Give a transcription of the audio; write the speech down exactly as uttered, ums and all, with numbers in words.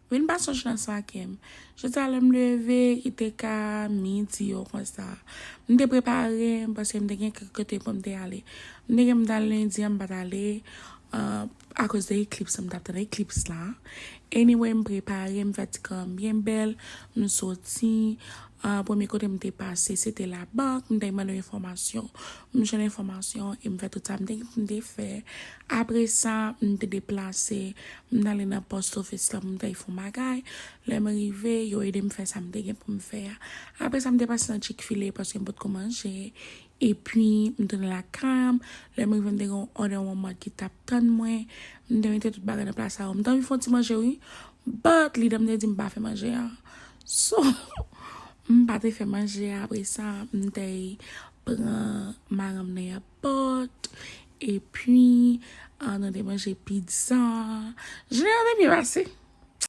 Vin pa sonje nan sa ke m. Jodi a lè m leve, ki te ka midi yo konsa. M te prepare m, paske m te gen kèk kote pou m te ale. M te gen m t al lendi an, m pa t ale, uh, akoz de eklips, m t ap tann eklips la. Anyway, m prepare, m fè ti kò m byen bèl, m soti. Uh, premye kote m te pase, se te labank, m te mande yon enfòmasyon. M jwenn enfòmasyon e m fè tout sa m te gen pou m te fè. Apre sa, m te deplase, m t ale nan post ofis la pou m t al fè yon bagay. Lè m rive, yo ede m fè sa m te gen pou m fè a. Apre sa, m te pase nan Chick-fil-A paske m potko manje. Epi, m tounen lakay m. Lè m rive, m te gen yon òdè Walmart ki t ap tann mwen. M te mete tout bagay nan plas sa yo. M t anvi fè yon ti manje, wi. But, leader m te di m pa fè manje a. So, m pa te fè manje a. Apre sa, m te pran madanm nan èpòt. Epi, ah, nou te manje pizza. Jounen an te byen pase.